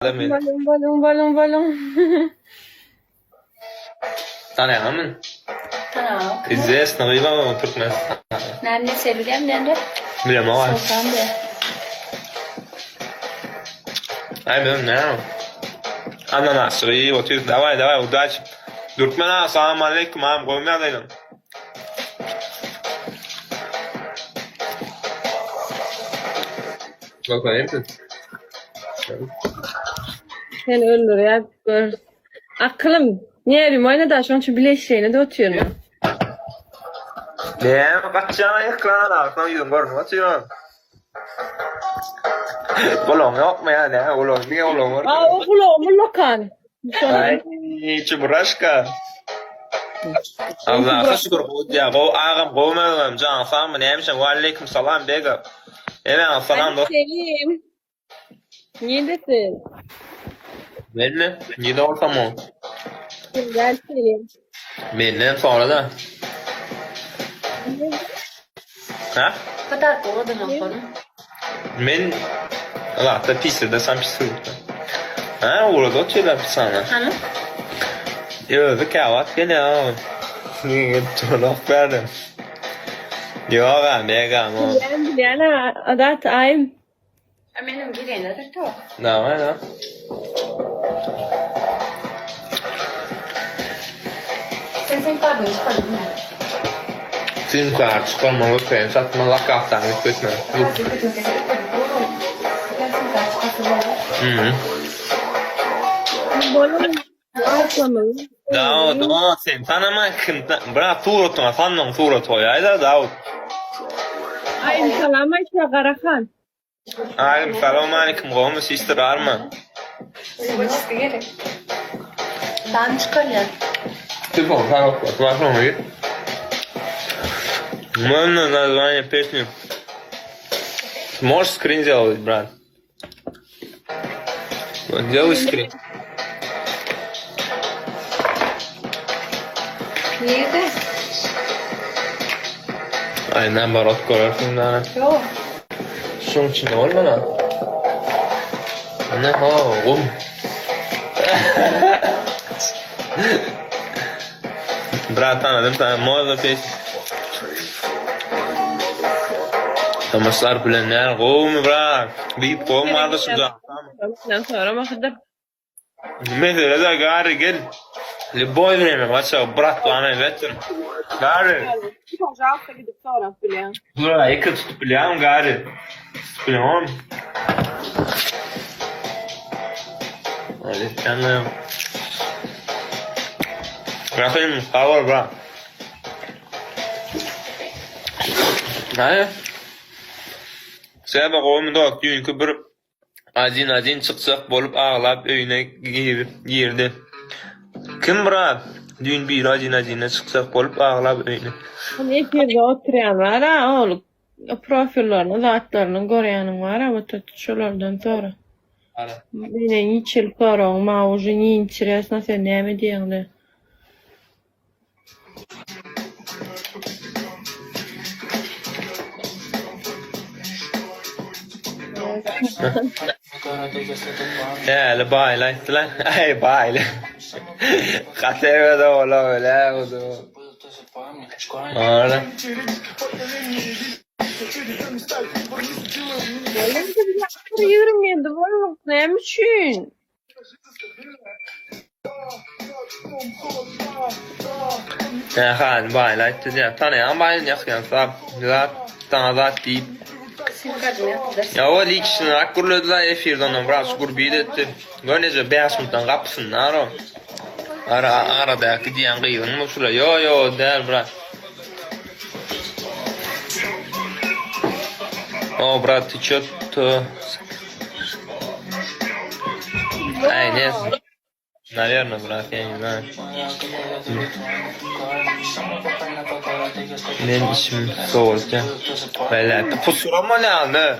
Men. Boluň boluň boluň boluň. Tanaýaňmy? Tanamok. Известно, gyzam o Türkmenistan. Näme diýse bilýän näme? Bilemok. Soltan diýe. Aý bilen näme? Ananasy iýip otyr. Daway daway udaç. Türkmen aga salam aleýkum agam gowymy ýagdaýlaň? Görkezeyim Seni öldürýär gör. Akylym, nerwim oýnady şonuň üçin bileşjeýine de otyryn. Näme gaçýaň ekrana agsaň ýüzüň görünip otyr. Gulagyň ýokmy ýa näme gulagyň diňe gulagyň görünýär. Aa o gulagym ullakan. Aý çuburaşka. Allaha şükür gowy diýýär. Gowy agam gowy özüňem janyň sagmy nämişeň waleýkim salam bega. Emäňe salam dost. Selim. Nirde sen? Menmi? Nirde bolsam o. Gel Selim. Menden sonra da. Ha? Kadar gowadan okony. Men Allah'ta pisirde sen pisirde. Ha orada oturuyorlar sana. Hany? Özi käwagt gelýär. Niye çolak berdim. Ýok a, megam o. Bilýän bilýän adat aýym. A menem girenedir to. Daway da. Sen sim kardyny çykardyňmy? Sim kart çykarmaly sen satmaly akakdan üstesine. Mhm. Bolun. Atlamaly. Dawut, o sen tanaman kim? Brat suratyňa sandygyň suraty goýaýda Dawut. Aýym salam aýtýar Garahan. Aýym salam aleýkum gowmy sister arma. Suwaçysy gerek. Dan çykarýar. Telefon sarap var soňra git. Можно название песни? Можешь скрин сделать, брат? Вот, делай скрин. Nirede? Ay naborot görersiň dana. Ýok. Şuň içinde bolmaly. Ne ho, gum. Brat tanadym sana можно песню. Tomaşlar bilen näl gowumy brat? Diýip gowumy gardaşym jan? Sen sorama Hydyr. Mesele de Gary gel. Любой время gaça brat bana elbetdir. Gary. Пожалуйста gidip sorap bilýän. Bura eki tutup bilýäňmi Gary? Tutup bilýäňmi? Hadi Rahim, sag bol brat. Näme? Sebä gowumy dost, düýnki bir Azin-azin çykjak bolup aglap öýüne girdi. Kim brat? Düýn biri azin-azine çykjak bolup aglap öýüne. Ol efirde oturýan bar-a, ol profillerini, zatlaryny görýäniň bar-a, вот это şolardan sora. Meniň hiç hili soragym maňa уже не интересно sen näme diýeňde. Äli baýly aýtdylar. Aý baýly. Gaty erbet ola öle bu. Ara. 27 bolmak näme üçin? Hany baýly aýtdy diýýär. Tanaýan baýlyny ýakýan sap. Zat, saňa zat diýip. Ýa o liçnyrak gürlediler efirde ondan biraz gürbit etdi. Gör neje 5 minutdan gapysynda ara. Ara aradaky diýen gyzyňmy şula? Ýo ýo däl brat. O brat ty ço to Ay ne? Naверно, brat, я не знаю. Men işim sowuldy. Böyle pusuram ony.